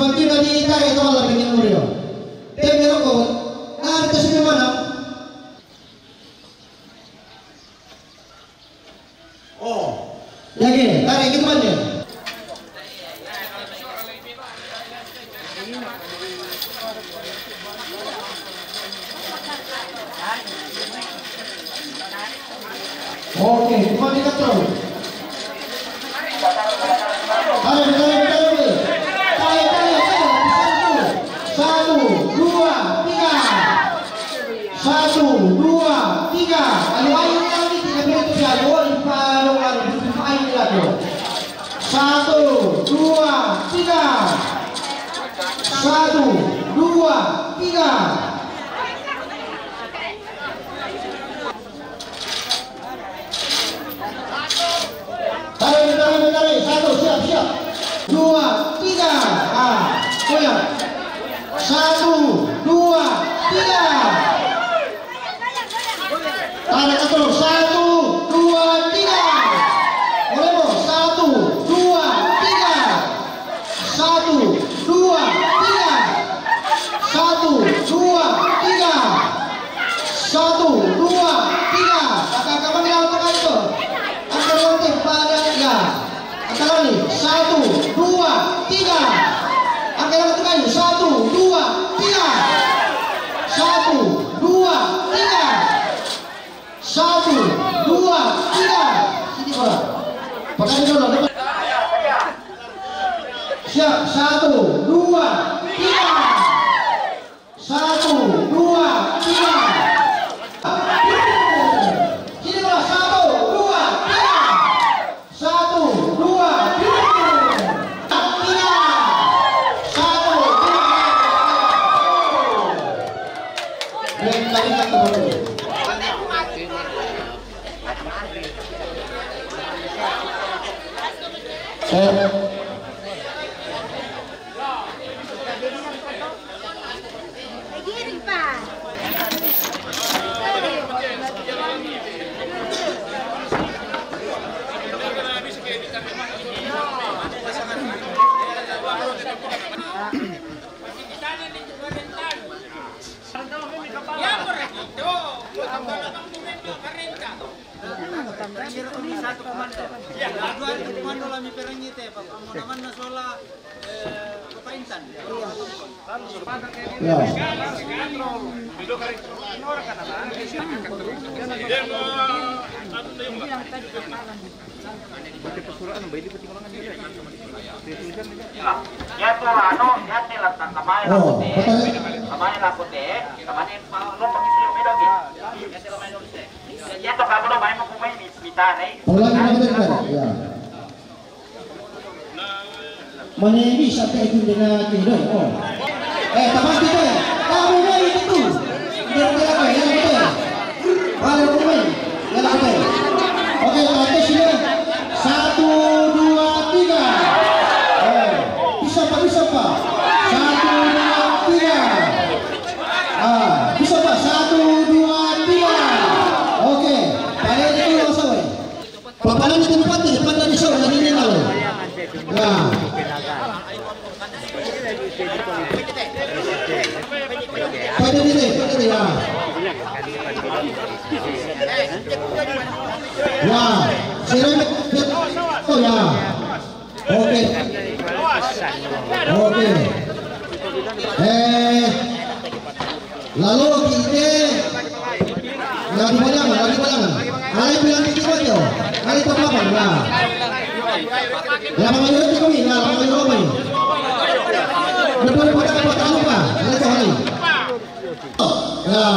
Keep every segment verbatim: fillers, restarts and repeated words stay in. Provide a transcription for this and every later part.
Pantira di tarik itu malah pengen murio. Tebe rokok. Nah, kita sini mana? Oh. Ya, gini, tarik itu mana? Oke, cuma tiga terus. Ayo, ayo, ayo, ayo. Tarik, tarik, tarik. Satu, satu, dua, tiga. Satu, dua, tiga. Ayo, ayo, ayo, ayo, tiga menit, tiga. Ayo, ayo, ayo, ayo, ayo, ayo. Satu, dua, tiga. Satu, dua, tiga. Tarik, tarik, tarik. Satu, siap, siap. Dua, tiga. Ah, goyang. Satu, dua, tiga. Tarik terus. Satu, dua, tiga. Boleh, Bos? Satu, dua, tiga. Satu, dua, tiga. Satu, dua, tiga. Satu, dua, tiga. Angkat kamu di laut tengah itu. Angkat laut pada, ya. Angkat lagi. Satu, dua, tiga. Angkat lagi tengah itu. Satu, dua, tiga. Satu, dua, tiga. Satu, dua, tiga. Sini, Bora. Pakai dulu. Siap. Satu, dua, tiga. Satu, dua, tiga. Sini, Bora. Satu, dua, tiga. Satu, dua, tiga. Tiga. Satu, dua, tiga. Baik, tarik satu, satu. Eh. Ya. Ya, ya tuh, anu, ya, teh, lah, tak, kemarin Oh, aku teh. Apa tadi? Kemarin aku teh, kemarin mau lu pengisi beda, gitu. Ya, teh, lah, main dulu, teh. Ya, ya, tuh, kamu udah main, mau main, nih, sebentar, eh. Ulang, ulang, ulang, ulang. Ya. Mana bisa teh itu dengan itu, oh. Eh, teman kita, ya. Kamu main itu tuh. Dia, dia, dia, dia, dia. Balik rumah. Oke, atas sini. Satu, dua, tiga. Eh, bisa, Pak, bisa, Pak. Satu, dua, tiga. Ah, bisa, Pak. Satu, dua, tiga. Oke, balik dulu, Mas Awe. Papanan di tempat, di tempat tadi, Sawe, tadi ini, Sawe. Ya. Pada diri, pada diri, ya. Ya, silakan. Oh, ya. Oke. Oke. Eh, lalu kita lagi banyak, lagi banyak. Hari bilang kita aja. Hari apa, ya. Lapangan itu kami, ya, lapangan itu kami. Betul, betul, betul, lupa. Hari itu hari. Ya.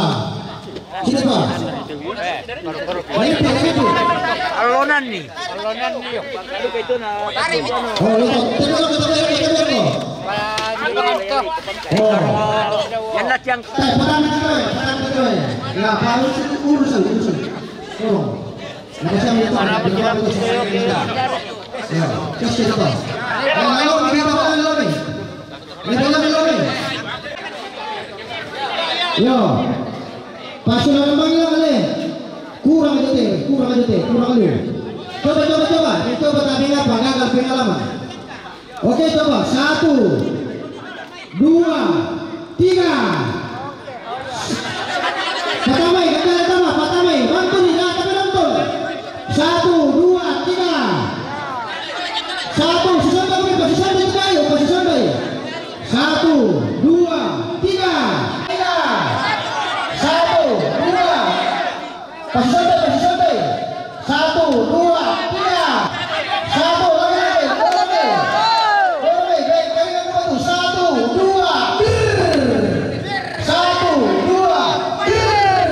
Sini, Pak. Ini, Pak, ini, Pak. Alonan ni. Alonan ni, yo. Oh, lupa. Tengok, tengok, tengok, tengok. Oh. Yan na siyang Eh, parang na kayo, parang na kayo. Ya, parang urusan, urusan. Oh. Nakasama ito. Ya. Kasi ito. Ay, ano, hindi pa pala lalo eh. Hindi pa pala lalo eh. Yo. Paso na naman lang, ale. Kurang aja, te. Kurang aja, te. Kurang aja. Coba, coba, coba. Coba, tapi nga pa, gagal pengalaman. Oke, coba. Satu. Dua, tiga. Patamai, kata tama, patamai. Mantun, ina, tapi mantun. Satu, dua, tiga. Satu, sisontai, pasisontai, tiga, ayo, pasisontai. Satu, dua, tiga. Tiga. Satu, dua. Pasisontai, pasisontai. Satu, dua, tiga. Satu, lagi, lagi. Lagi, lagi. Lagi, lagi. Satu, dua, brrr. Satu, dua, brrr.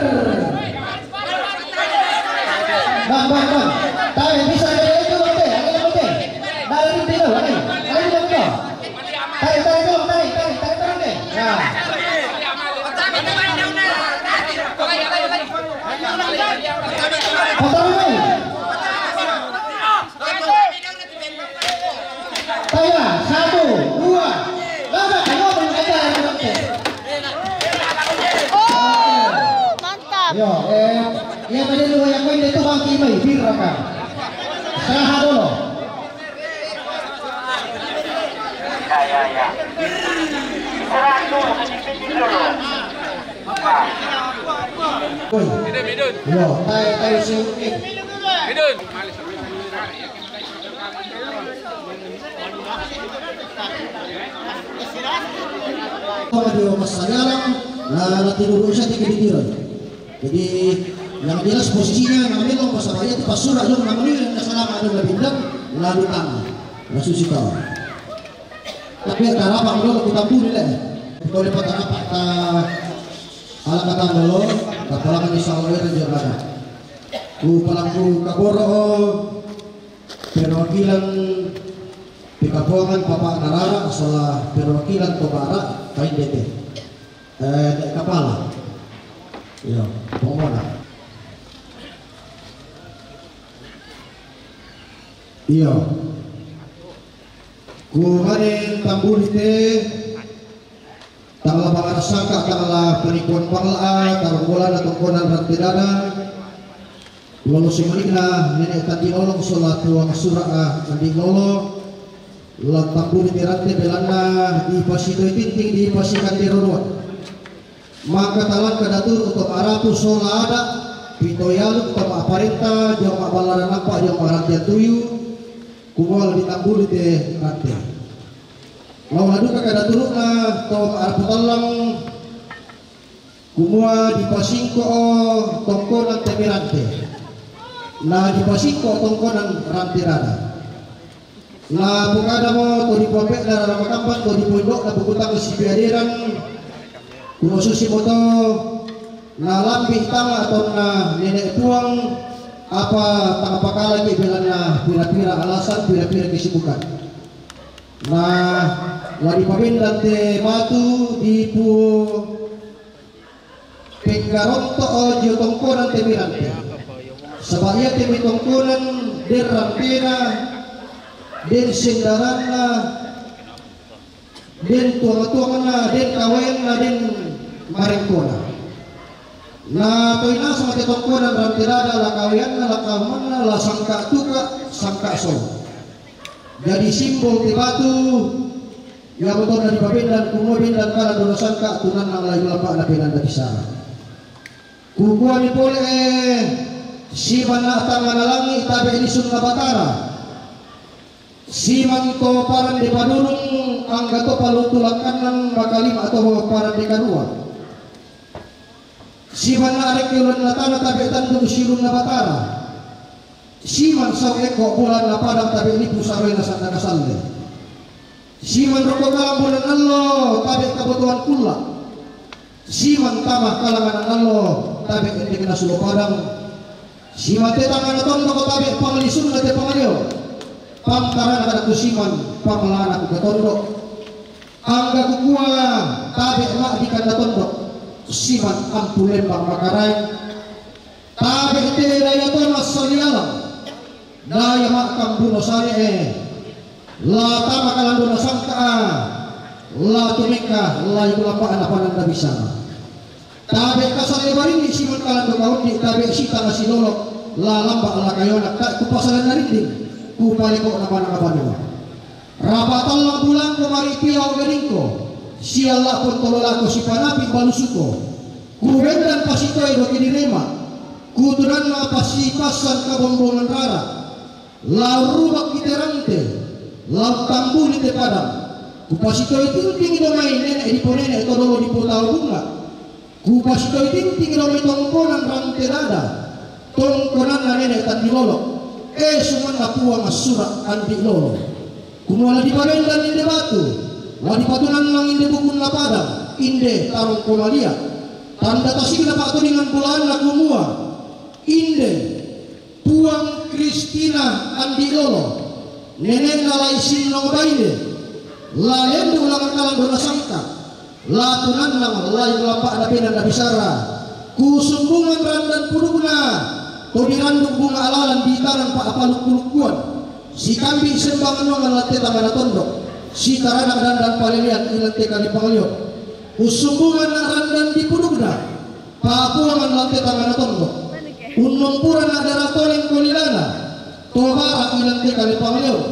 Bang, bang, bang. Tarik, bisa, tarik itu, Bang, teh. Ada yang penting. Dari dulu, lagi. Lagi, lagi. Tarik, tarik dulu, tarik, tarik, tarik, tarik, tarik. Ya. Tarik, tarik. Saya, satu, dua. Lama, ayo, belum ada yang menang. Oh, mantap. Yo, eh, yang tadi lu yang main itu Bang Kimai, Biraka. Salah dulu. Ya, ya, ya. Istirahat dulu, sedikit dulu. Woi. Midun, midun. Yo, tai, tai, si. Midun. Sama dia Mas Sayalang, nah, nanti dulu saya tiga di Tiro. Jadi, yang jelas posisinya, namanya lo Mas Abaya itu pas surat lo namanya yang selama ada lebih dan lalu tanah. Langsung sih kau. Tapi tarapang dulu kita pun deh. Kita dapat tarapang, ta-, ala kata dulu, kapalangan insya Allah ya, dia ada. Ku pelaku kaboro, perwakilan Pikapongan Papa Narara, salah perwakilan Tobara, kain D T. Eh, dek kapala. Iya, pomona. Iya. Ku mane tambuli te, tangla pangarasaka, tangla panikuan pangla, tarunggolan tongkonan rante dada. Lolo simalikna, nene tandi lolo, sola tuang sura, ah, tandi lolo. La tambuli te rante belanna, di pasitoi tinting, di pasikande rodoan. Maka talangka daturu to marapu sola ada, pitoi alu to maparenta, jong maballaran nampa, jong marante tuyu, kumua ditambuli te rante. Mau laduka kada turuna to marapu tallang, kumua dipasingko tongkonan te mirante. Na dipasingko tongkonan rante dada. Na pokadamo to dipope'na rara makambang to dipoindo'na bukutang sipiaderan. Kuno susi moto na lambi tama atau na nene puang apa tang pakalaki belanna pira-pira alasan pira-pira kesibukan. Na la dipabendan te batu di pu Penggaronto o jio tongkonan te mirante. Saba ia te mi tongkonan den rantena, den sendaranna, den tuang-tuangna, den kawenna, den marengkona. Na toinasa ma te tongkonan rante dada la kaweanna, la kaumanna, la sangka tuka, sangka so. Jadi simbol te batu, ia motona dipabendan, kumua bendan kala dona sangka, tunanna la iulapana penanda bisara. Kukuani pole, eh, siman na tangana langi tabe lisunna Batara. Siman to paran di padurung angga to palutu langkannan makalima to paran di kadua. Siman na arek kiulan na tana tabe tandu sirunna Batara. Siman sau eko bulan na padang tabe lipu sarena sanda kasalle. Siman roko kalang bulan allo tabe kabutuhan kula. Siman tama kalangan allo tabe endek na sulo padang. Siman te tangana tondok tabe panglisunna te pangalio. Pamtarana kada kusiman, pamalana ku katondo. Angga kukua tabe ma di kanda tondok. Siman ampu lembang makarae. Tabe te daya tona salialang. Daya ma kambuno sale e. La tama kalandona sangka a. La tumeka, la iku lapa na pananda bisana. Tabe kasale barini siman kalando kaundi, tabe sita na silolo, la lamba la kayona, ta kupasale na rinding, kupaleko na pananda banua. Rapa tallang bulangko mari pia o gadingko. Sialla' pontolo lako sipanapi' balusuko. Kubendan pasitoe doke direma. Kutunanna pasipassan kabombongan rara. La rubakki te rante, la tambuli te padang. Kupasitoi tinting do mai nene' diponene' to dolo dipotau bunga'. Kupasitoi tinting do mai tongkonan rante dada, tongkonanna nene' tandilolo. E sumanna Puang assura' andi' lolo. Kumua la dipabendan inde batu, la dipatunannang inde bukunna padang, inde tarongko malia. Tanda tasikna pa'todingan bulaanna kumua, inde Puang Kristina andi' lolo, nene'na lai sinnong baine, la lendu' la makalan dona sangka, la tunannang lai lampa'na pena nabisara. Kusumbungan randan pudukna, to dirandu' bunga alalan ditanang pa'palukku-lukkuan, sikambi' sembang nuangan latte tamana tondok, sitarana dandan palelean ilante kalipanglion. Usumbungan randan di pudukna, Papuangan latte tamana tondok. Unnumpuran na dara toleng kolilana, to bara' ilante kalipanglion.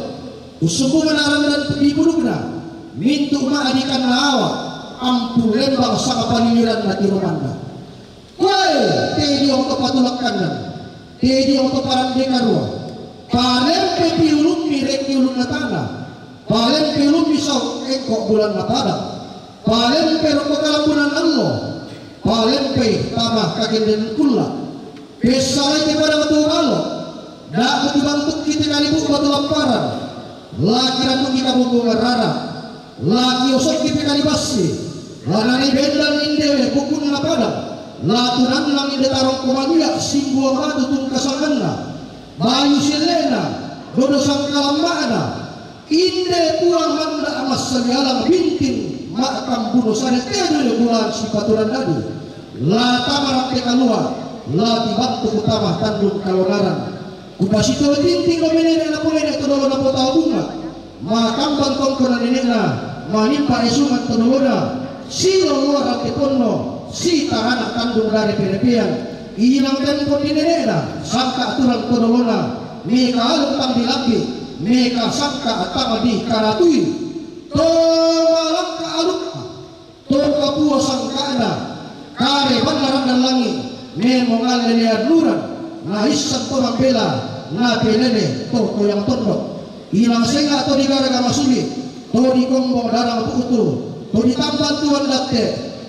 Usumbungan arandan di pudukna, mintu' ma'dikanna awa', ampun lembang sangapaliliranna tiromanda. Koe, te dio to patulakkanna, te dio to parande karua. Palempe piulummi rekki ulunna tana, palempe ulummi sau' engko' bulanna padang. Palempe rokko kalambunan allo, palempe tama kakendengan kulla'. Pessalai te padang tu balo, da'ku tibantukki te kalibu' batu lapparan, la kiranduki kabombongan rara, la kiosokki te kalibassi, la nani bendan inde bukunna padang, la tunannang inde tarongko malia simbuang batu tungkasanganna, bayu selle'na, dodo sangkalamma'na, Inde Puang manda' massalialang binting ma'kambuno sare tedu le bulan sipaturan dadi. La tama ratte kalua, la tibantu kutama tandung kalonaran. Kupasitoi tinting lo menene' na polene' to dolo napotau bunga'. Makambang tongkona nene'na, manimpa esungan to dolona. Silo luarang ke ponno, sitarana tandung dare perepean. Inang tempo di nene'na, sangka turang to dolona, meka aluk tang di lambi, meka sangka tang di karatui. To malangka alukna, to kapua sangkana, kare banna randan langi', memo ngalle lean lurang, na issan to mambela, na pelele to toyang tondok. Inang senga' to digaraga masuli', to dikombong darang bu'tu, to ditambang tuan datte,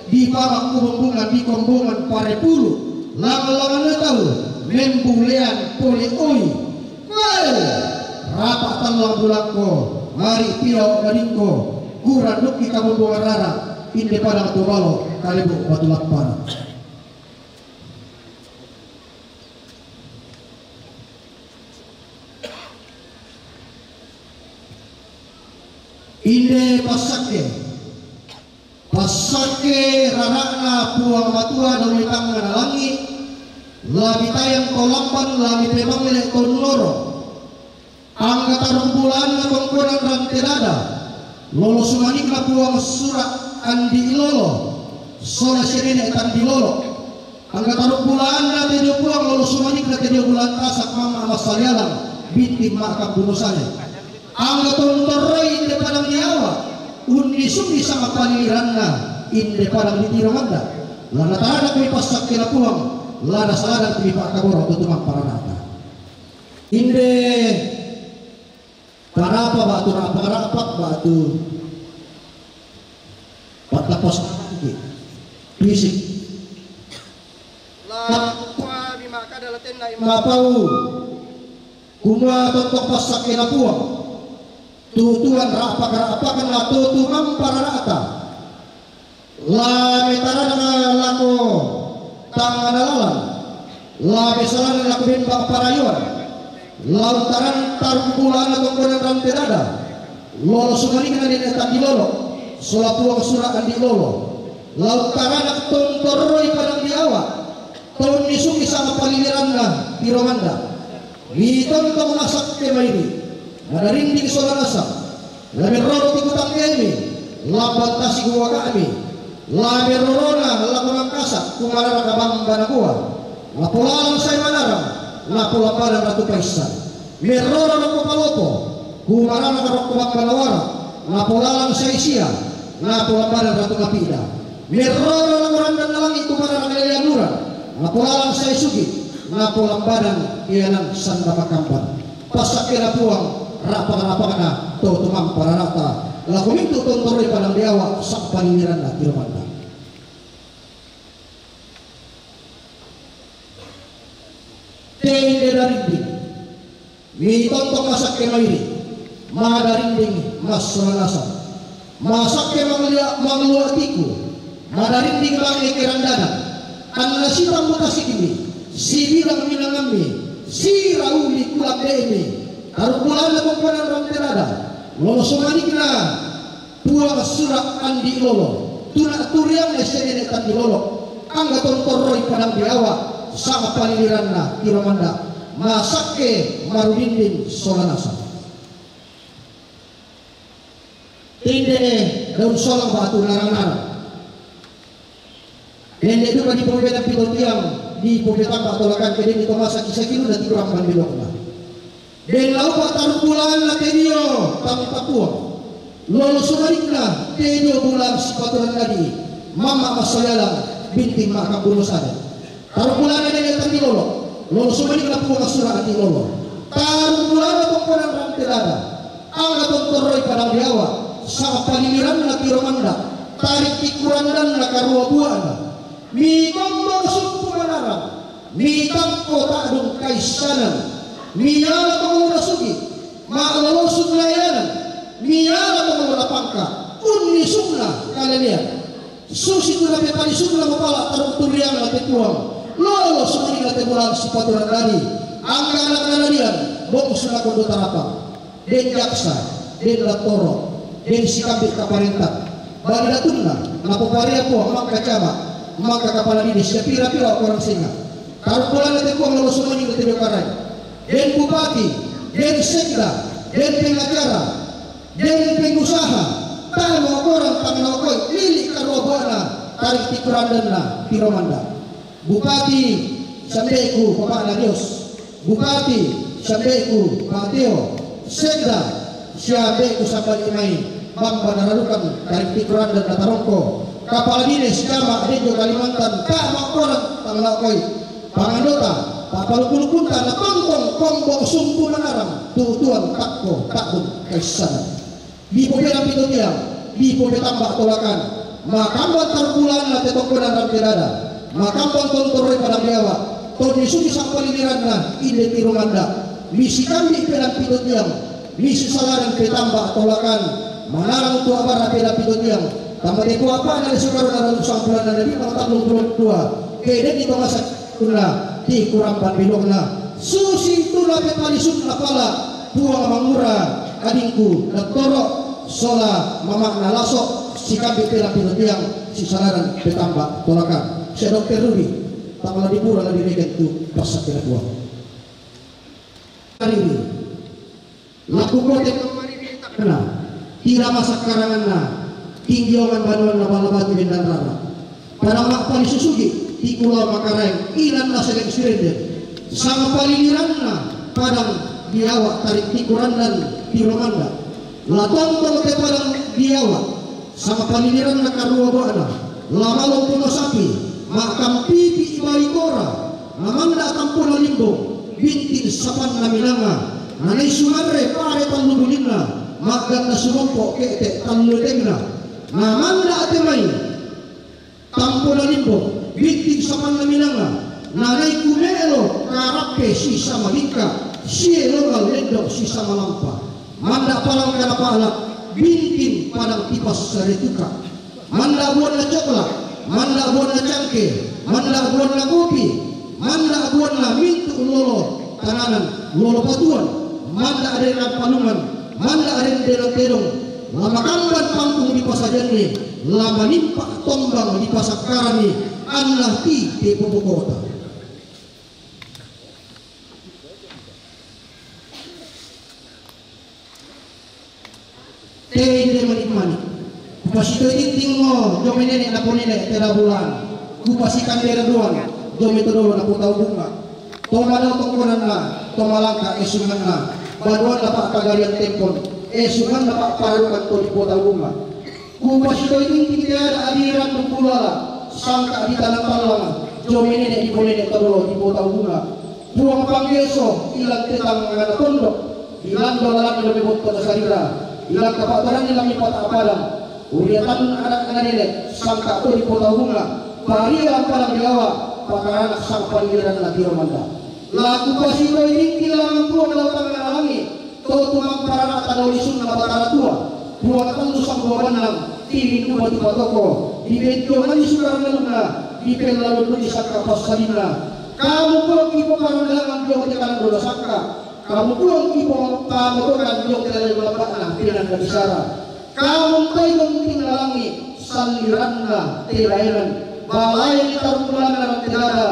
dipamakku bombongan dikombongan pare pulu', langan-langanna tau membulean pole oi. Koe, rapa' tallang bulakko, mari' piao' dadingko, kurandukki kabombongan rara, inde padang to balo, kalebu batu lappana. Inde passakke, passakke rara'na Puang Matua dao ri tangngana langi', la mitayang to lamban, la mipemangle to noro. Angga tarung bulaanna tongkonan rante dada, lolo sumanikna Puang sura' andi' lolo, sola sinene' tandi lolo. Angga tarung bulaanna te dio Puang lolo sumanikna te dio bulan tasak mamma' massalialang, binting ma'kambuno sane. Angga tontorroi inde padang di awa', unnisungi sangapaliliranna inde padang di tiro manda. Lana taranak mi passakkena Puang, lana saladang mi pa'kaboro' to tumampa rara'ta. Inde parapa ba'tu ra'pak-ra'pak ba'tu pattappas fisik. La kukua bima kada latenna imapau. Kumua tontok passakkena Puang. Tutuan ra'pak-ra'pakna to tumampa rara'ta. La metaranna lako tangngana lalan, la mesalanna lako bembang parayoan, la untaran tarung bulaanna tongkonan rante dada, lolo sumanikna nene' tandi lolo, sola Puang sura' andi lolo, la untaran tontorroi padang di awa', to unnisungi sangapaliliranna tiro manda. Mitontong masakke mairi, madarinding sola nasang, la merroro tu kutangngemi, la bantasi kuwaga'mi, la merrorona lako Mangkasa' kumararaka bambana mua, napolalang sae manarang, napolalang ratu paissan. Merroro rokko palopo, kumararaka rokko bambana wara, napolalang sae sia, Napolambadan ratu mapida. Merroro langoran dan nalangi tumara rangalean uran. Napolalang sae sugi. Napolambadan ianan sanda makamban. Passakkena Puang rapang-rapangna to tumampa rarata. Lako mintu tontoroi padang diawa sampaliliranna tiro manda. Tei de darinding. Mitontong masakke mairi, madarinding massola nasang. Masakke manglia-, mangluatiku, madarinding mange kerandanan. Anna sitammu tasikmi, sibilang minangammi, sirauli kulambe'mi. Tarung bulanna komponan rante dada, lolo somanikna Puang sura' andi lolo, tuna turiang ese nene tandi lolo. Angga tontorroi padang diawa, sanga paliliranna tiro manda, masakke marudinding sola nasang. Tindene daun solang batu narang-narang. Nenne duka dipopeda pito tiang, dipopetamba tolakan, ke denni to masaki sakiluna tikurang pandilokna. Den laupa tarung bulanna tedio tang tapuang. Lolo somanikna tedio bulan sipaturan dadi. Mamma massayalang binting maka bulo sada. Tarung bulanna dene tandi lolo. Lolo somanikna Puang sura' andi lolo. Tarung bulanna komponan rante dada. Angga tontorroi padang diawa, sanga paliliranna tiro manda, tarik tikurandanna karua buana. Mikombong sumpu manarang, mitangko ta'dung kaissanan, miala mangolo sugi, ma'lolosung layanan, miala mangolo pangka, unnisungna kalelean. Susitu napepalisunna mapala tarung turiangna te Puang, lolo somanikna te bulan sipaturan dadi, angga anak nalalian, bongsu nakondo tarapang. Den jaksa, den lattoro, den sikambi kaparenta. Bali datunna, napoparea Puang mangka camat, mangka kapala dinas, sia pira-pira okko orang singa. Tarung bulanna te Puang lolo somanikna te dio Karaeng. Den bupati, den sekda, den pengacara, den pengusaha, tama okko orang tang naokoi, lili karua buana, tarik tikurandanna tiro manda. Bupati, sambeku Bapak Nadios. Bupati, sambeku Pak Teo. Sekda, sambeku sambali mai, bamba nararukan, tarik tikurandan natarongko. Kapala dinas, camat, denjo Kalimantan, tama okko orang tang naokoi. Pangandota, papalukulukunta, natongkong kombong sumpu manarang, tutuan takko, ta'dung kaissanan. Dipopeda pito tiang, dipopetamba tolakan, makamban tarung bulanna te tongkonan rante dada, makamban tontorroi padang diawa, tonni sugi sampaliliranna inde tiro manda, misikambi pedang pito tiang, misisaladan petamba tolakan, manarang tu abarra pedang pito tiang, tamba te kuapana le sukarona dalam sampulanna nabi mangtallung puluh dua, ke denni to masa Tuna, tikurang pandilokna, susitu napepalisunna pala, Puang mangura, adingku, dattoro, sola, mama'na laso, sikambi pela pito tiang, sisaladan petamba tolakan. Sia dokter Rudi, tanggal dipura la direken tu passakkena Puang. Hari ini. Laku kote kena, tira masakkaranganna, tinggiongan banuanna bala batu dendan rara. Padang mappali susugi, tikulau makaraeng, ilanna seleng sirende. Sanga paliliranna, padang diawa tarik tikurandan tiro manda. La tontong te padang diawa, Sanga paliliranna karua buana, la malompo masapi, ma'kampipi ibai kora, namanda tampona limbong, binting sapanna minanga, nanai sumarre pare tallu bulinna, ma'ganna sumompo ke'te tallu etengna, namanda te mai, tampona limbong, binting sapanna minanga, nanai kume'lo karappe sisama bingka, sielonga lendo sisama lampa. Manda palang kana pala, binting padang tipas saretuka. Manda buanna coklat, manda buanna cangke, manda buanna kopi, manda buanna mintu lolo tananan, lolo patuan, manda aden palungan, manda aden tedong-tedong, lama kamban pangkung di pasajanni, lama nimpa tombang di pasakkarani, anna ti te popokota. Te inde manik-manik. Kupasitoi tintingmo, jo mai nene naponene tera bulan. Kupasikandere doang, jo mai todolo napotau bunga. To madao tongkonanna, to malangka esunganna. Banuanna pa kagarian tempon, esunganna pa pararukan to dipotau bunga. Kupasito'i tingki te ada adiran dukkulala, sangka' di tana tallang, dio mai nene' di ponene' todolo di potau bunga. Puang panggeso, ilan te tangngana tondok, di lando lalani lo mebotto na sarira, ilan kapa'toranni la mipata' padang. Uriatan anak na nene', sangka' to di potau bunga, paria padang yawa, pakaranak sangka' paliranna tiro manda. La kupasito'i tingki lalan Puang lao tangngana langi', to tumamparana tana lisunna Batara Tua, Puang tallu sampulo bannang, tilindu batu patoko, dibentonganni sukaran galunna, dipellalundunni sangka' passalinna. Kamu Puang kipoparandangan dio te kalandona sangka', kamu Puang kipopamotongan dio te lalan lamba'na pinanda bisara. Kamu tai gonting langi', salliranna te laenan, balayanni tarung bulanna rante dada,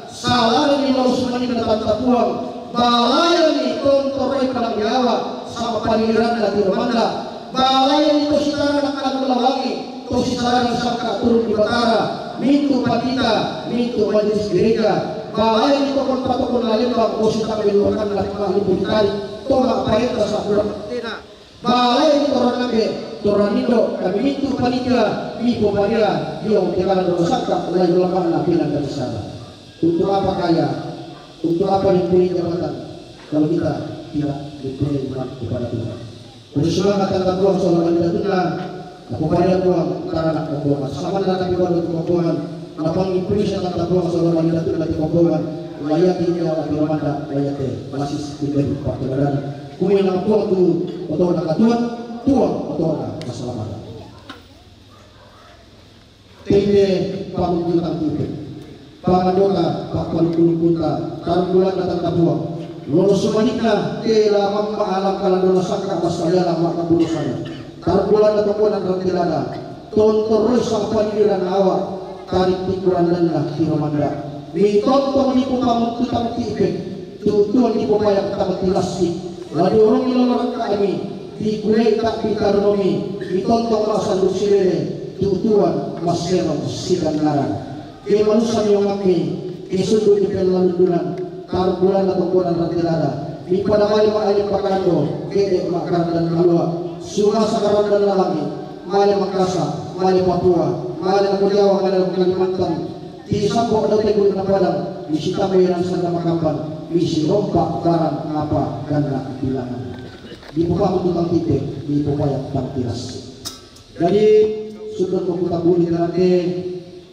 salaranni lao sumaninna tanta Puang, balayanni tontoroi padang yawa, sangka' paliranna tiro manda, balayanni to sitara nakkalabbu lao langi', to sitara sangka' turun di Batara, mintu' pandita, mintu' majelis gereja, balayanni tokon-patokon lalembang, to sitara belluakanna ma'libbu ditari, to ma'parenta sa'bu tena. Balayanni torang ambe', torang indo', kami mintu' panitia, mipoparia dio te kalandona sangka' lalan lamba'na pinanda bisara. Untuk apa kaya? Untuk apa mempunyai jabatan kalau kita tidak mempunyai iman kepada Tuhan? Bersemangat tanta Puang sola bali datunna, napoparia Puang taranak kombongan. Samanna napoparia tu kombongan, napangipulisa tanta Puang sola bali datunna tu kombongan, layati dio ati romanda, layati basis tiga pa'toladan. Kumenang Puang tu otona katuoan, Puang otona kasalaman. Tende pamuntutang tipe, pangandoka pa'palumpu-lumpunta, tarung bulanna tanta Puang. Lolo sumaninna te la mamma alang kalandona sangka' massaliala ma'kabburusana. Tarung bulanna tombonan rante dada, tontoroi sangka' paliranna awa', tarik tikkurandanna tiro manda. Mitontong nipopamuntutang tipe, tu'tuang nipopayang tang tilassi. La diorongi lolo rakka'mi, dikuei ta'pi tarunomi, mitontong ma'sandung silele, tu'tuang masserong sidannaran. Ke manusa miongammi, ke sundu' di pellalundunan, tarung bulanna tombonan rante dada, mipada male ma'alim pakando, ke'de' ma'karandan kalua', sumasa karandanna langi', male Makassar, male Papua, male lako Jawa, male lako Kalimantan, Ti sambo' dao teggu' na padang, misitambai ransana makambang, misirompa' barang apa ganna' bilangan. Dipopamuntutang tipe, dipopayang tang tilassi. Jadi, sundun mo kutabbuli tana te,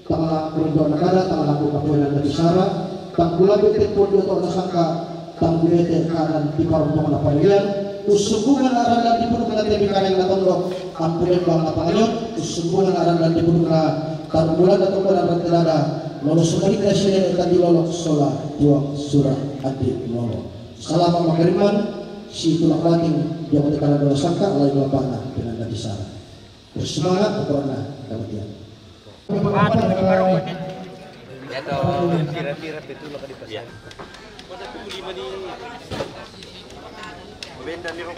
tang la kurinduanna kada, tang la kukapoenanna bisara, tang kulambi' tempo dio to'na sangka', Tang gurete kanan di parompongan na palian, ussumbungan aran lan di pudukna te bikareng na tondok, ampuleng bang na pangayon, ussumbungan aran lan di pudukna tarung bulanna tombonan rante dada, lolo sumaninna sile tadi lolo sola Puang Sura' Andi' Lolo. Salama' makarimman, situla' batin, dio mate kanan dola sangka', lain lamba'na pinanda bisara. Bersemangat, pokokna, damikian. Iya toh, kira-kira betul lah di pasar. Iya. Benda ni, Rok.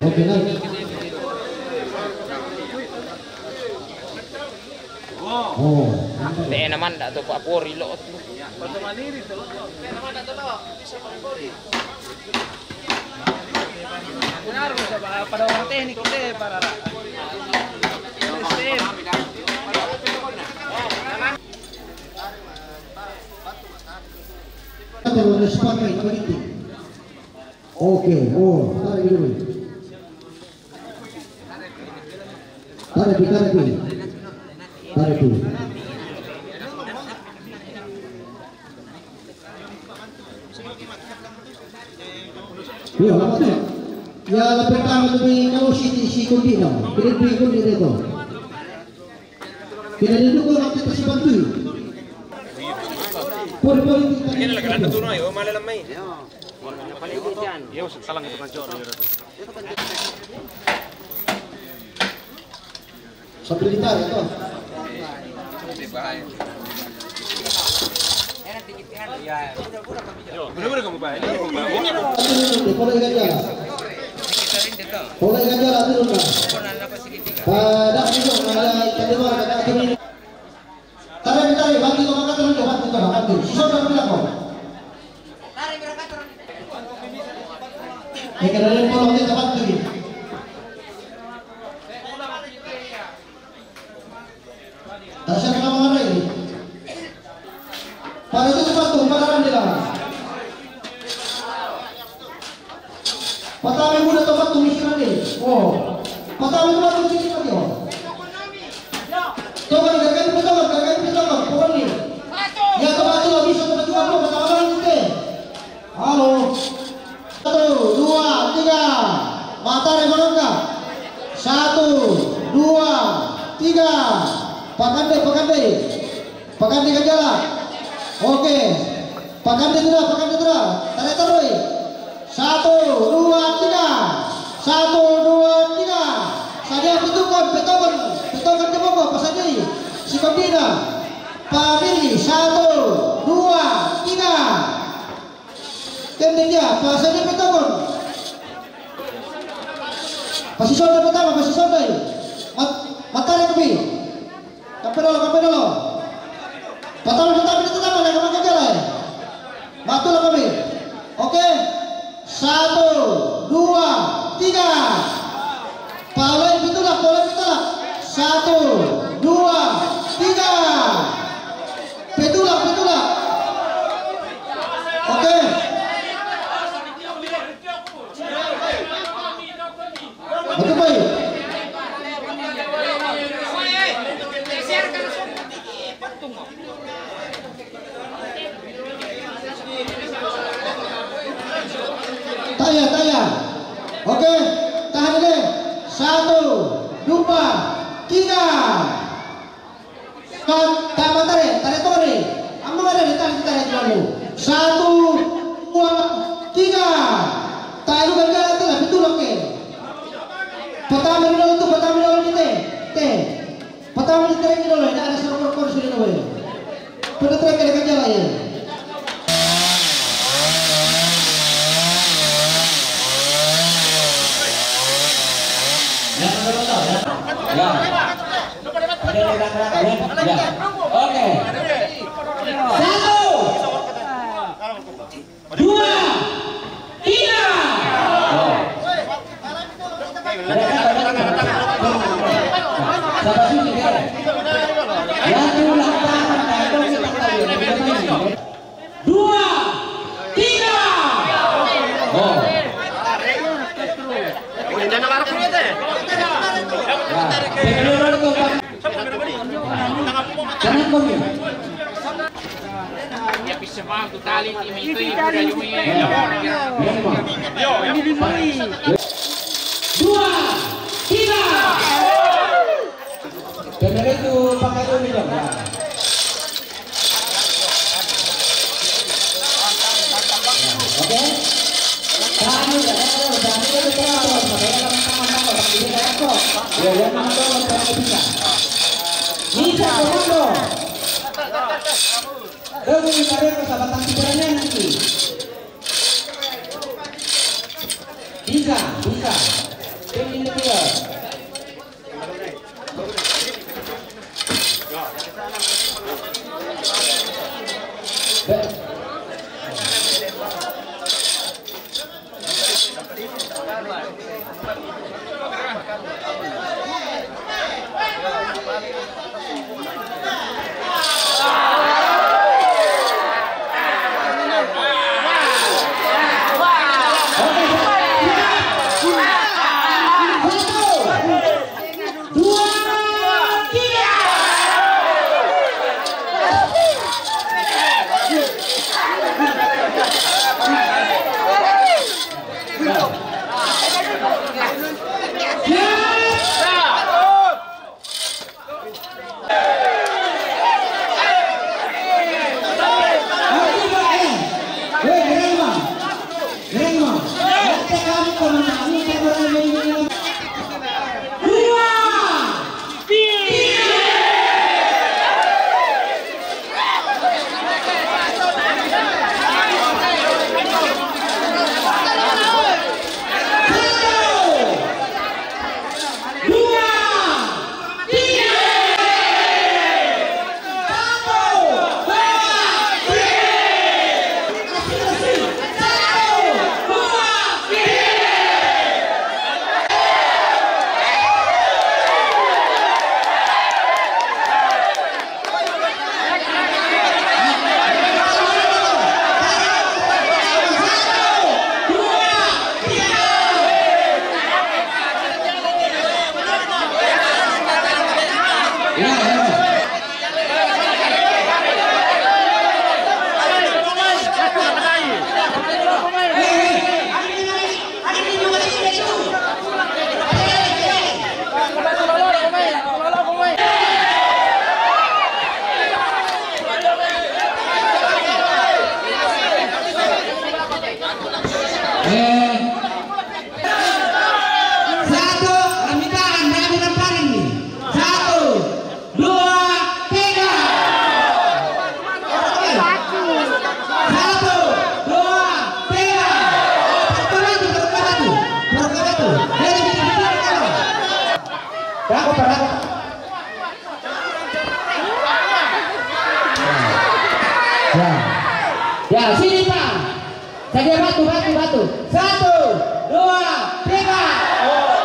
Oke, next. Oh. Te naman dah tu Pak Pori lo. Pada orang teknik kita para. Kalau ada sepakai politik. Oke, oh, tarik dulu. Tarik, tarik, tarik. Iya, apa tu? Ya, la pertama tu di kau si, si Kundi no. Kundi, Kundi dia tu. Kita duduk orang kita si bantu. Pori, pori, kita. Ini lagi ada tu, no, yo, malah lamai. Iya, salah itu kan, Cok. Sambil ditarik, toh. Bener-bener kamu, Pak. Ini kamu, Pak. Ini Polda Ganjar. Polda Ganjar, turun, Pak. Pada itu ada ikan luar, ada ikan ini. Tarik, tarik, bantu, bantu, bantu, bantu, bantu. Susah, bantu, bantu. Ya, kena dia tolong dia bantu ni. Tak siapa nama orang ini. Pada itu tempat tu, pada orang dia. Patami muda tempat tu mikiran ni. Oh. Patami tempat tu mikiran ni. Tokan, gagai, tokan, gagai, tokan. Pokoknya. Ya, tempat tu lah bisa tempat tu apa, patami ni. Halo. Satu, dua, tiga. Mata Reborongka. Satu, dua, tiga. Pakande, pakande. Pakande ka jala. Oke. Pakande tu dah, pakande tu dah. Tarik terus. Satu, dua, tiga. Satu, dua, tiga. Sadia petukon, petukon, petukon ke pokok, pasadi. Si Kondina. Pamili, satu, dua, tiga. Tendeng dia, pasadi petukon. Pasi sonde pertama, pasi sonde. Mat-, matanya kopi. Kape dolo, kape dolo. Patama, patama, patama, lagi makan jalan. Matu lah kami. Oke. Satu, dua, tiga. Paulai pitulak, paulai pitulak. Satu, dua, tiga. Pitulak, pitulak. Oke. Betul, baik. Taya, taya. Oke, tahan dulu. Satu, dua, tiga. Ka-, tama tare, tare tore. Amma ada di tare, tare dulu. Satu, dua, tiga. Talu ganjal itu lah, betul, oke. Patama dulu tu, patama dulu ni, teh. Teh. Patama dulu, teh, dulu, ada suruh kursi dulu. Pada terakhir ganjal ya. Ya. Ya. Oke. Satu. Dua. Tiga. Oh. Sabar sini, ya. Ya, tulang tangan, tangan, tangan, tangan. Dua, tiga. Oh. Rencana ngarep dulu, teh. Ya, pikir dulu tuh, Bang. Tenang, Bang. Ya, bisa, Bang, tuh tali, ini, itu, itu, itu, itu. Dua, tiga. Benar itu, pakai dulu, Bang. Ya. Oke. Tahan dulu, tahan dulu, tahan dulu, tahan dulu. Sampai dalam tangan, tahan dulu, sampai di dalam kok. Ya, ya, mana tahu, tahan bisa. Bisa, komando. Kamu ini pada persahabatan sebenarnya nanti. Bisa, bisa. Tim ini dia. Dua, tiga. Ya, sini, Pak. Sadia batu, batu, batu. Satu, dua, tiga. Oh.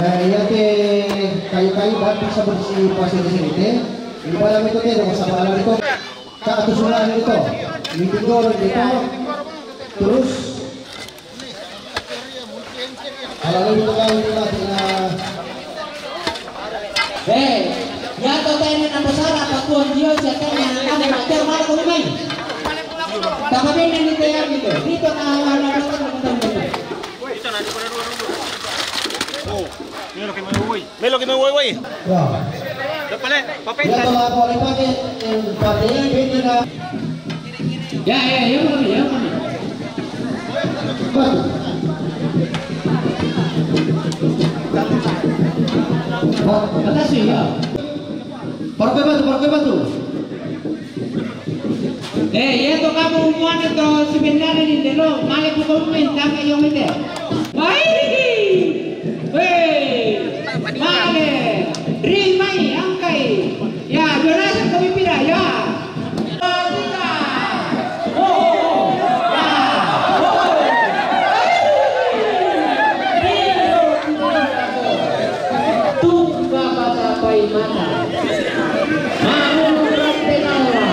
Eh, iya te, kayu-kayu, ba bisa berisi pasir di sini te. Ini pada itu te, dong, sama alam itu. Ka atu sura ni to. Ni tinggal ni to. Terus, kalau ni to kan ni mati na. Eh, ya to tene na pasara pa kuan dio sia tene na kami mater mala ko mai. Tama bene ni te ya ni to. Ni to na na na. Melo ke me voy, voy. Ya. Lo pale, papel. Ya, tala boleh pakai, eh, pakai ini na. Ya, ya, ya, mami, ya, mami. Batu. Ba-, makasih, ya. Pakai batu, pakai batu. Eh, ya to kamu umuan to sebenarnya ni delo, male buka umen tangga yang mete. Wai, hei, male, rimai, angkai. Ya, Jonathan kami pira, ya. Oh, oh, oh. Ya, oh. Tumba bata pai mata. Manu rante nawa.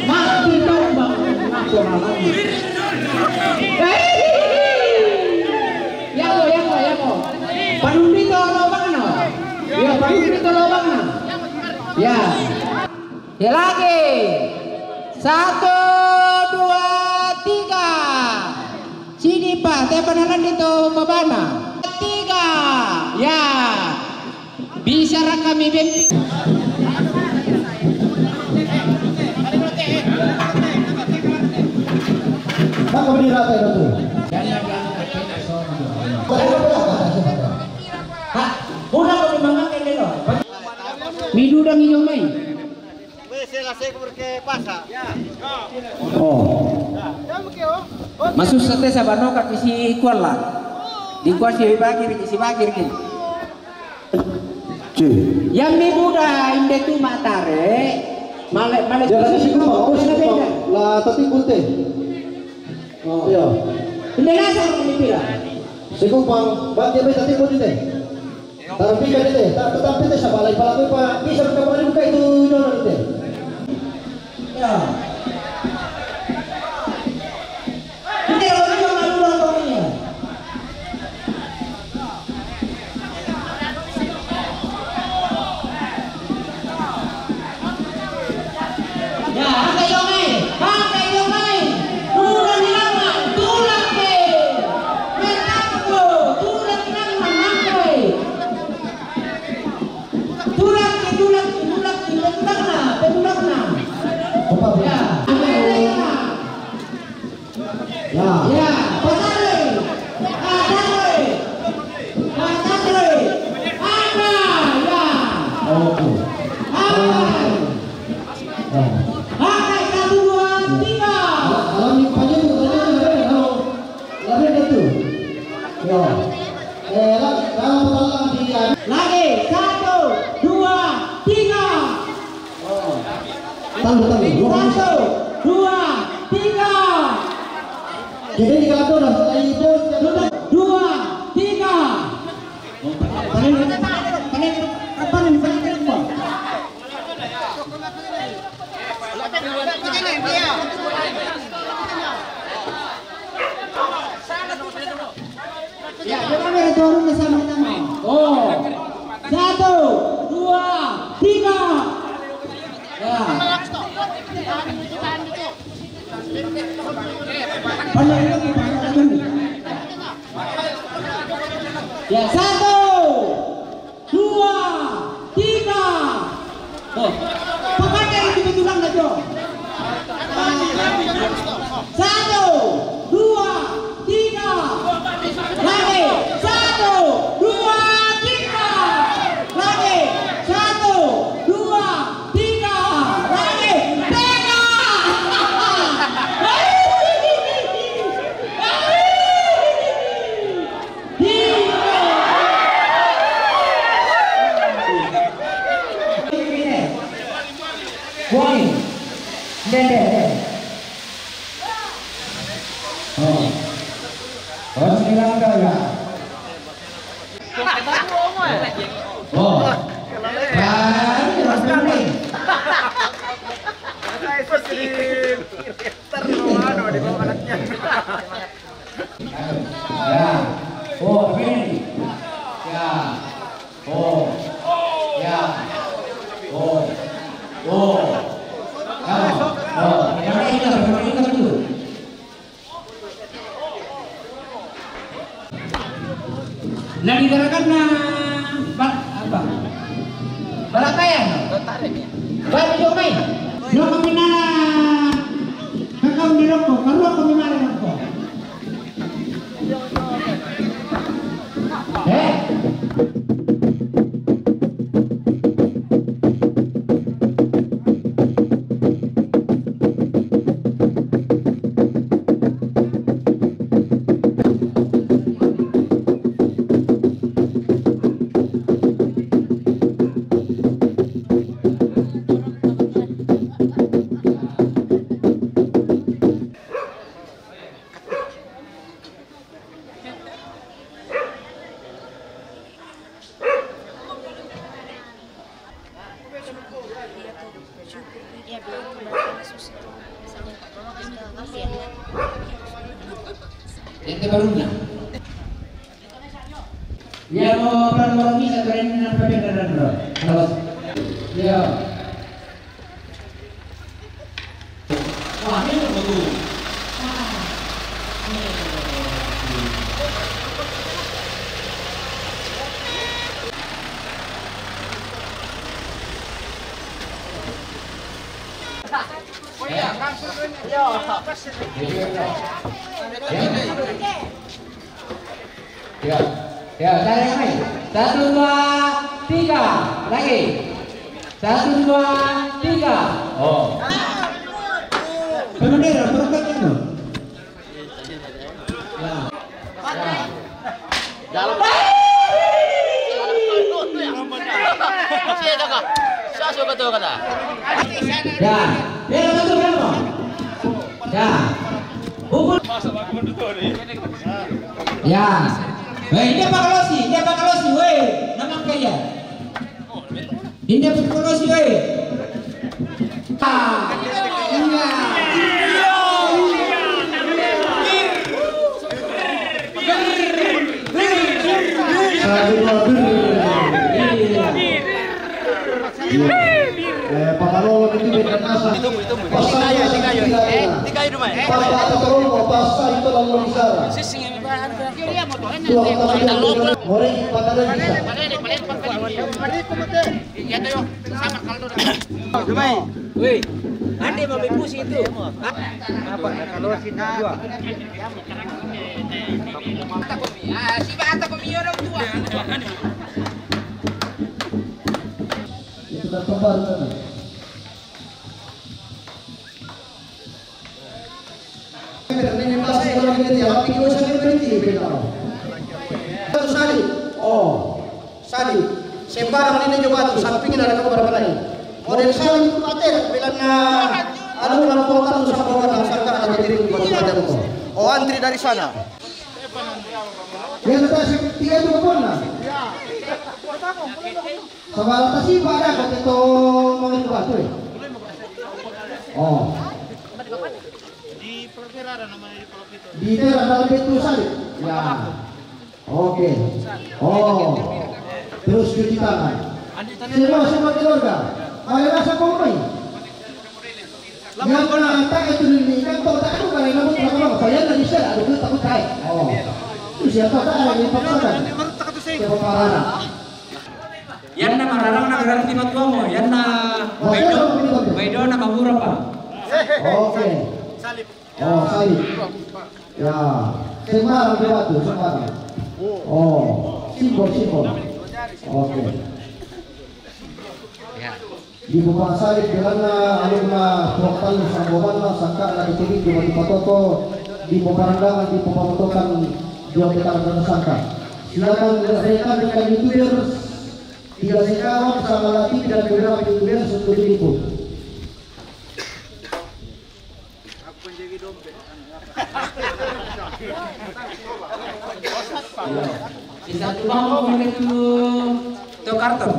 Mati tombak nasional. Yako, yako, yako. Panundito lobang na. Ya, panundito lobang na. Ya. Ya lagi. Satu, dua, tiga. Sini, Pak, te panalan dito babana. Tiga. Ya. Bisa ra kami bempi. Maka berdiri rata itu. Ha, udah kami mangakai delo. Midudang iyo mai. Weh, se la seco perché pasa. Oh. Masussa te sabanoka ki si kualla. Di kua si bakir ki si bakir ki. Ci. Yang mi buda inde tu matare. Male, male. Ya, kasi si kupa, oh, si kupa. La tati kunte. Oh. Iya. Inde nasa ni pira. Si kupa, ba dia be tati kunte. Tapi kan itu, tak, tetapi itu siapa lagi? Kalau apa bisa buka, buka itu, itu nanti. Ya. Ini kalau ini orang luar kau ini ya. Ya, angka iyo mai, angka iyo mai. Tulak ni lama, tulak ke. Mertaku, tulak ni lama, angka. Tulak ke, tulak ke, tulak ke, petulakna, petulakna. Ya. Ya. Ya, patare. Patare. Patare. Apa? Ya. Oke. Apa? Ya. Apa? Satu, dua, tiga. Kalau, kalau ni panjang tu, kalau ni panjang tu, kalau, kalau dia tu. Ya. Eh, la-, la-, la-, la-, dia. Lagi, satu, dua, tiga. Tangguh, tangguh. Dua kali. Satu, dua, tiga. Kita di kantor dah, kita itu. Dua, dua, tiga. Paling, paling, paling, paling, paling. Ya, coba mereka turun bersama-sama. Oh. Satu, dua, tiga. Ya. Pandai lagi, pandai lagi. Ya, satu. Dua, tiga. Oh, pakai itu betulan aja. Satu, dua, tiga. Lagi. Satu, dua, tiga. Lagi. Satu, dua, tiga. Lagi. Tiga. Woi. Dede. Oh. Oh, sini langkah ya. Oh. Hai, Mas Kami. Ya. Oh, ini. Ya. Oh. Ya. Oh. Oh. Ya. Oh. Yang ini, yang ini dulu. Nah, di gerakan na ba-, apa? Balatayan. Baru jomai. Lo kami nana. Kakau di rokok, keluar kami mari rokok. Eh? Ente barunya. Ya, mau pelan-pelan bisa, keren ini nampak beda dan bro. Terus. Ya. Wah, ini betul. Ya. Ya, saya yang main. Satu, dua, tiga. Lagi. Satu, dua, tiga. Oh. Pemenang, perangkat itu. Ya. Ya. Dalam. Saya jaga. Saya suka tuh kata. Ya. Dia satu berapa? Ya. Pukul. Ya. Weh, dia pakai losi, dia pakai losi, weh. Nama kaya. Indah berkolosi, weh. Ah, iya. Satu, dua, bir. Iya. Iya. Eh, Pak Manolo itu beda rasa. Tiga aja, tiga aja. Eh, tiga aja, Pak Manolo, pasal itu lalu bicara. Tuang tamu, morei, Pak Manolo bisa. Dumai. Weh, ande mau main musik itu. Apa? Kalau sini dua. Ah, si bata ko miyo daw tuwa. Itu kan tempat kan. Ini pas orang ini dia, tapi kau saya berhenti, bilang. Satu Salib. Oh, Salib. Sembarang ini juga tu, sampingnya ada kabar apa lagi? Model Salib itu pater, bilang na, anu, lampu kan usah bawa, usah kan, ada diri buat pater tu. Oh, antri dari sana. Dia kata, dia juga pernah. Sabala tasi pada kau tu mau itu batu, eh? Oh. Di Pulau Tera ada namanya, di Pulau Pitu. Di Tera dalam itu Salib. Ya. Oke. Oh. Terus cuci tangan. Semua, semua keluarga. Mari rasa komai. Yang pernah tak itu dulu kan, tak tahu kalau yang apa, apa yang tadi saya ada takut, takut, eh. Oh. Itu siapa tak ada yang paksakan? Siapa parah? Yanna mararang na garanti matuamo, yanna baido, baido na mabura pa. Oke. Oh, Salib. Ya. Sembarang dia tu, sembarang. Oh, simbol, simbol. Oke. Ya. Di Bupang Salib, di mana alumna Tuak Talu Sambomanna, sangka na ditulis di Batu Patoto, di Buparandangan, di Bupamotokan, dua kita akan sangka. Silakan rekan-rekan YouTubers, tidak sekawan sama latih dan beberapa YouTubers untuk diliput. Sisa tu bang, boleh tu, tu karton.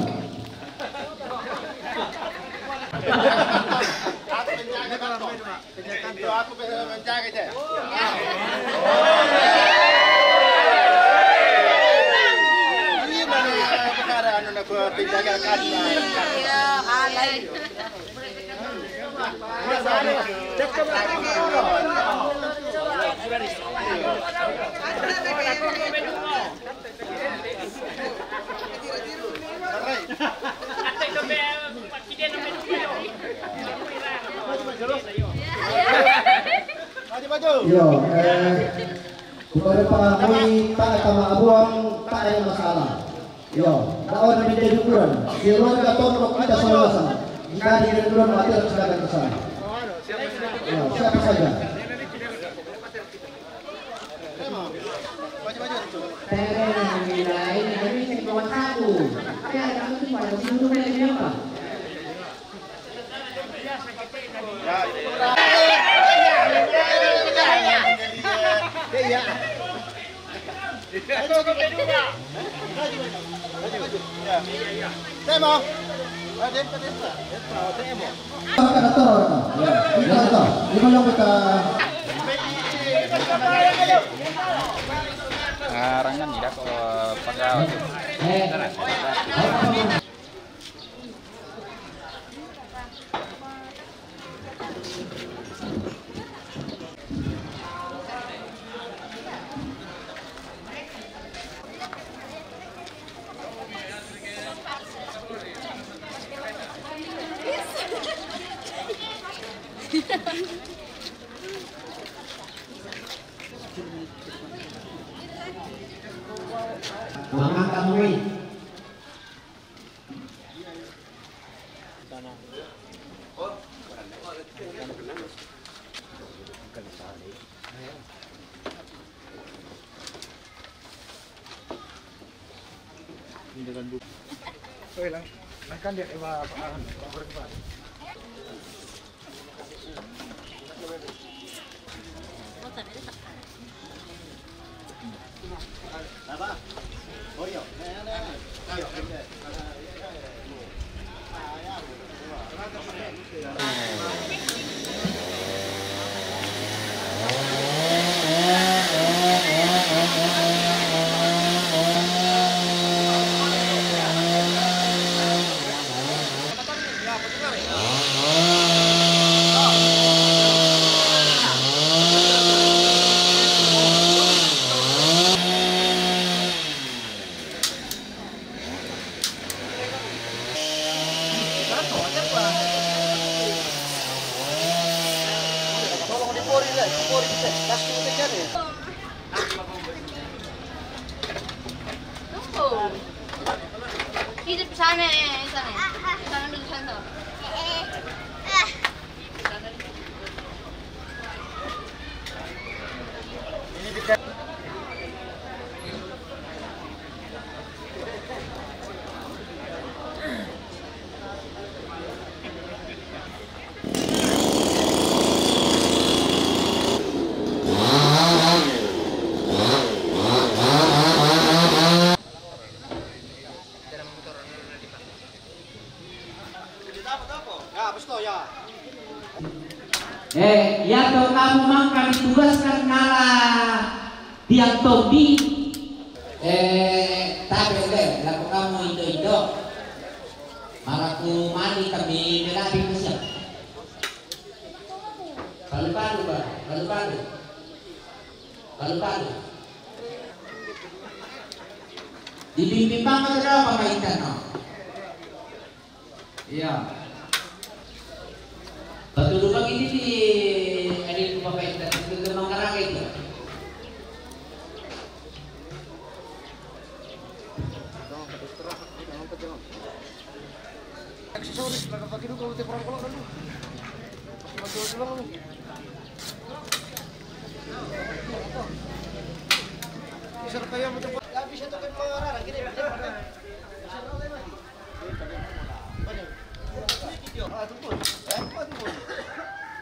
Yo, eh, kepada Pak Mui, Pak Tama Abuang, tak ada masalah. Yo, tak ada menjadi ukuran. Keluarga Tondok kita sama-sama. Jika ada ukuran, mati, silakan ke sana. Yo, siapa saja? Tere nang nilai ini semua satu. Ya, kamu tuh pada sibuk ya, kenapa? Larangan tidak kok pegawai. Mama kamu. Oke, lang. Akan dia, eh, Pak, Pak, Pak, Pak. Tunggu. Hidup sana, sana. Sana dulu, sana. Eh, ya to kamu mangka ditugaskan nala tiang tombi. Eh, tabe le, lako kamu indo-indo. Maraku mani kami meladi musim. Palu-palu, Pak. Palu-palu. Palu-palu. Dibimbing banget ada apa kaitan, no? Iya. Betul juga ini di edit apa kaitan itu memang kerang itu. Aksesoris, pakai dulu kalau tiap orang kolak dulu. Pakai baju dulu. Bisa kayak macam apa? Bisa tuh kan marah gini. Bisa berapa lagi? Ah, tunggu. Eh, tunggu.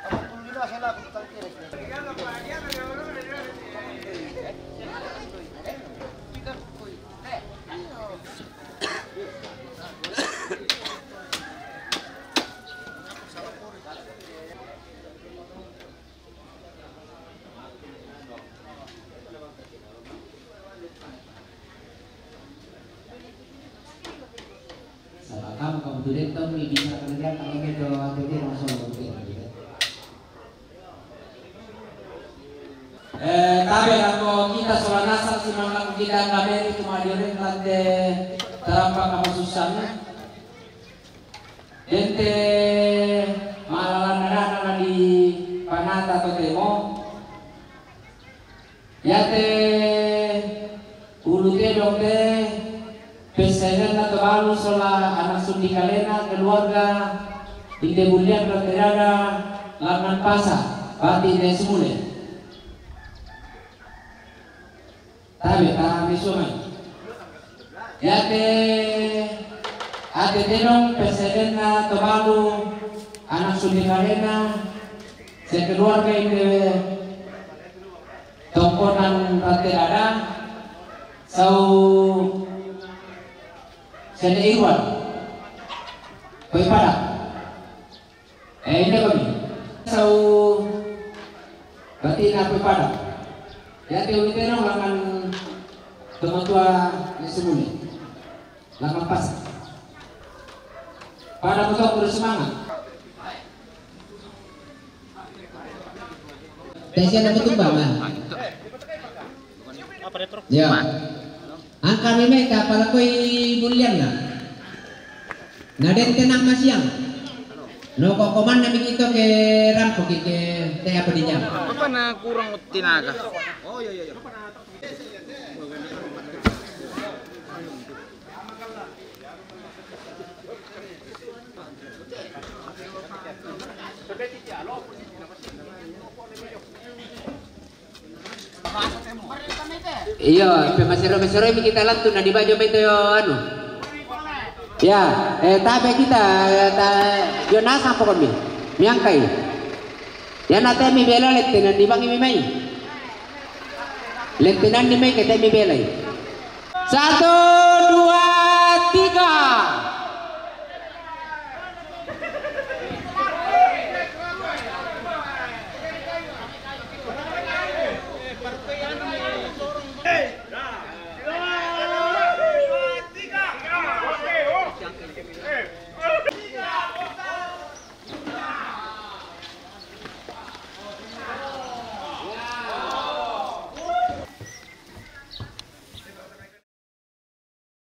Apa pun lima saya lakukan kiri. Udah tahu nih bisa kerja kalau gitu, atau dia langsung gitu. Eh, tabe' lako kita sola nasang simang lako kita ngameri tu madioreng lante tarampa kapasussang. Dente malalanna dana la di panata totemo. Yate ulu tedong te pessairenna to balu sola ana' sundi kalena keluarga inde bulliang rate dada langngan pasa bati ne sumule. Tabe' tabe' sumai. Yate ate tedong pessairenna to balu ana' sundi kalena sekeluarga inde tongkonan rate dada sau sede Irwan koi pada. Eh, inde kami. Sau batina koi pada. Yate ulu tedong langngan tomatua ne sumule. Langngan pasa. Pada moto kudu semangat. Tesian aku tumbang lah. Ya. Angka mi mai kapala koi bullianna. Na den tenang masiang. No ko komanna mi kito ke rampo ki ke te apa di jam. Apa na kurang tinaga? Iyo, pe masero-masero mi kita lantu na dibajo mai to anu. Ya, eh, tabe' kita, eh, ta, jo nasang pokokmi. Miangkai. Ya na te mi bela lette na dibangi mi mai. Lette na ni mai ke te mi belai. Satu, dua,